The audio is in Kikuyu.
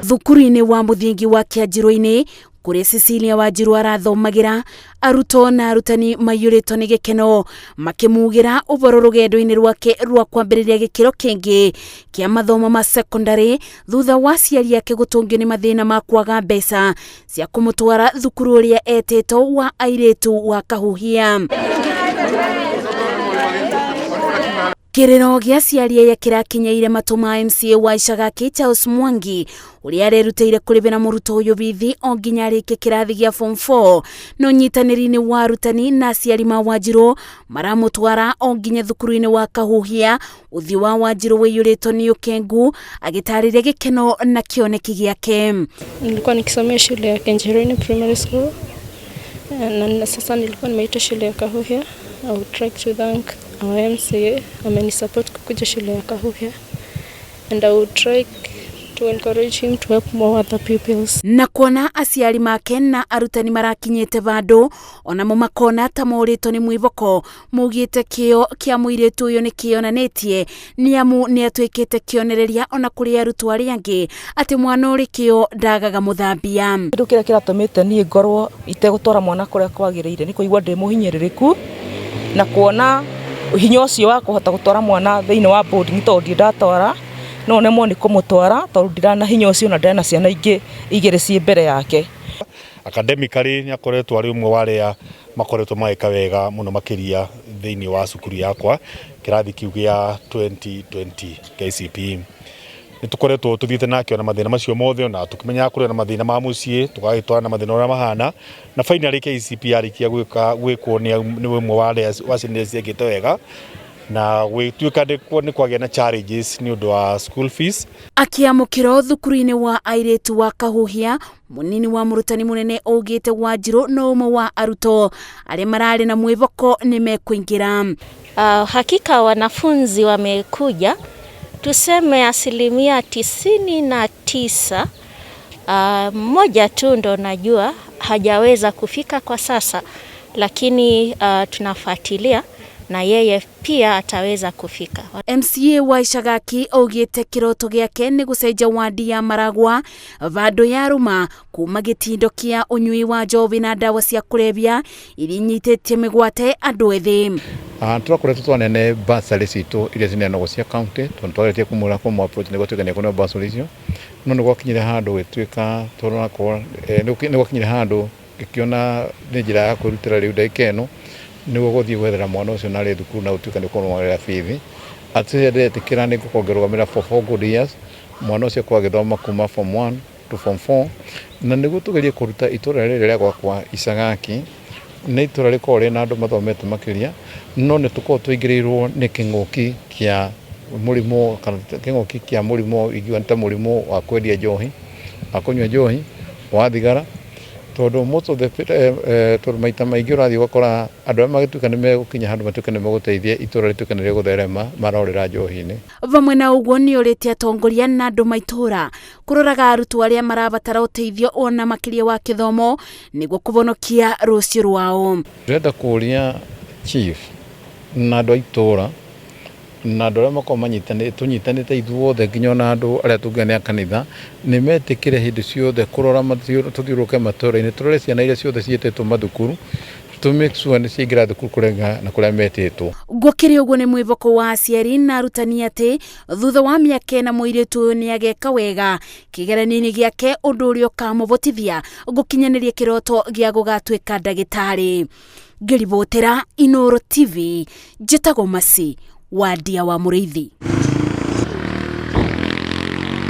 Thukuru-inĩ wa mũthingi wa Kĩanjirũ-inĩ kũrĩa Cecilia Wanjiru arathomagĩra, arutwo na arutani maiyũrĩtwo nĩ gĩkeno makĩmugĩra ũboro rũgendo-inĩ rwake rwa kwambĩrĩria gĩkĩro kĩngĩ kĩa mathomo ma secondary thutha wa aciari ake gũtũngio nĩ mathĩna ma kwaga mbeca cia kũmũtwara thukuru ũrĩa etĩtwo wa airĩtu wa Kahuhia. Kĩrĩro gĩa aciari aya kĩrakinyeire matũ ma MCA wa Icagaki Charles Mwangi ũrĩa arerutĩire kũrĩbĩra mũrutwo ũyũ bithi o nginya arĩkie kĩrathi gĩa form 4 no nyitanĩri-inĩ wa arutani na aciari ma Wanjirũ maramũtwara o nginya thukuru-inĩ wa Kahuhia. Ũthiũ wa Wanjirũ wĩiyũrĩtwo nĩ ũkengu agĩtarĩria gĩkeno na kĩoneki gĩake. Nilikuwa nikisomea shule ya Kenjerini Primary School na sasa nilikuwa nimeitwa shule ya Kahuhia. I would like to thank our MCA, amenisupport kukuja shule ya Kahuhia, and I would like to encourage him to help more other pupils. Na kuona aciari make na arutani marakinyĩte vandũ onamo makona ta morĩtwo nĩ mwĩvoko maugĩte kĩo kĩa mũirĩtu ũyũ nĩ kĩonanĩtie nĩ amu nĩ atuĩkĩte kĩonereria ona kũrĩ arutwo arĩa angĩ atĩ mwana ũrĩ kĩo ndagaga mũthambia. Kĩndũ kĩrĩa kĩratũmĩte niĩ ngorwo itegũtwara mwana kũrĩa kwagĩrĩire nĩ kũigua ndĩ mũhinyĩrĩrĩku na kuona hinya ũcio wa kũhota gũtwara mwana thĩinĩ wa boarding tondũ ndirĩ ndatwara no nemwo nĩ kũmũtwara tondũ ndirana hinya ũcio na ndĩrena ciana ingĩ igĩrĩ ciĩ mbere yake. Academically nĩ akoretwo arĩ ũmwe wa arĩa makoretwo magĩka wega mũno makĩria thĩinĩ wa cukuru yakwa kĩrathi kĩu gĩa 2020 KCPE. Nĩ tũkoretwo tũthiĩte nake ona mathĩna macio mothe ona tũkĩmenyaga kũrĩ na mathĩna ma mũciĩ tũgagĩtwara na mathĩna ũrĩa mahana na finally KCPE yarĩkia gwĩka gwĩkwo nĩ ũmwe wa arĩa wa ciana iria ciekĩte wega na gwĩtuĩka nĩ kwagĩa na challenges nĩ ũndũ wa school fees. Akĩamũkĩrwo thukuru-inĩ wa airĩtu wa Kahuhia, mũnini wa mũrutani mũnene augĩte Wanjirũ no ũmwe wa arutwo arĩa mararĩ na mwĩvoko nĩ mekũingĩra. Hakika wanafunzi wamekuja, tuseme 99%. Mmoja tu ndo najua hajaweza kufika kwa sasa, lakini tunafuatilia na yeye pia ataweza kufika. MCA wa Icagaki augĩte kĩroto gĩake nĩ gũcenjia wandi ya Maragwa vandũ ya rũma kuma gĩtindo kĩa ũnyui wa njovi na ndawa cia kũrebia iria inyitĩtie mĩgwate andũ ethĩ. Tũrakoretwo twanene bursary citũ iria cineanagwo cia county tondũ twageretie kũmwĩra kũmũ approach nĩguo tuĩke nĩekũneo bursary icio no nĩ gwakinyire handũ gĩtuĩka tũrakorwo nĩ gwakinyire handũ ngĩkĩona nĩ njĩra ya kwĩrutĩra rĩu ndagĩka ĩno nĩguo gũthiĩ gwethera mwana ũcio narĩ thukuru na gũtuĩka nĩ kũmwongerera bithi atĩ ndetĩkĩra nĩ ngũkorwo ngĩrũgamĩrĩra for 4 good years mwana ũcio akorwo agĩthoma kuma form 1 to form 4 na nĩguo tũgerie kũruta itũra rĩrĩ rĩa gwakwa Icagaki nĩ itũra rĩkoragwo rĩna andũ mathomete makĩria no nĩ tũkoragwo tũingĩrĩirwo nĩ kĩng'ũki kĩa mũrimũ kana kĩng'ũki kĩa mũrimũ ingiuga nĩ ta mũrimũ wa kwendia njohi wa kũnyua njohi wa thigara tondũ most of the tondũ maita maingĩ ũrathiĩ ũgakora andũ arĩa magĩtuĩka nĩ megũkinya handũ matuĩke nĩ megũteithia itũra rĩtuĩke nĩ rĩgũtherema marorĩra njohi-inĩ. Vamwe na ũguo nĩ ũrĩtie atongoria na andũ maitũra kũroraga arutwo arĩa marabatara ũteithio ona makĩria wa kĩthomo nĩguo kũvonokia rũciũ rwao. Ndĩrenda kũria chief na andũ a itũra na andũ arĩa makoragwo manyitanĩte tũnyitanĩte ithuothe nginya ona andũ arĩa tũngiuga nĩ a kanitha nĩ metĩkĩre hĩndĩ ciothe kũrora tũthiũrũrũke matũra-inĩ tũrore ciana iria ciothe ciĩtĩtwo mathukuru tũ make sure nĩ ciaingĩra thukuru kũringana na kũrĩa metĩtwo. Gũkĩrĩ ũguo nĩ mwĩvoko wa aciari na arutani atĩ thutha wa mĩaka ĩna mũirĩtu ũyũ nĩ ageka wega kĩgeranio-inĩ gĩake ũndũ ũrĩa ũkamũvotithia gũkinyanĩria kĩroto gĩa gũgatuĩka ndagĩtarĩ. Ngĩribotera Inooro TV, njĩtagwo Masi Wandia wa Mũrĩithi.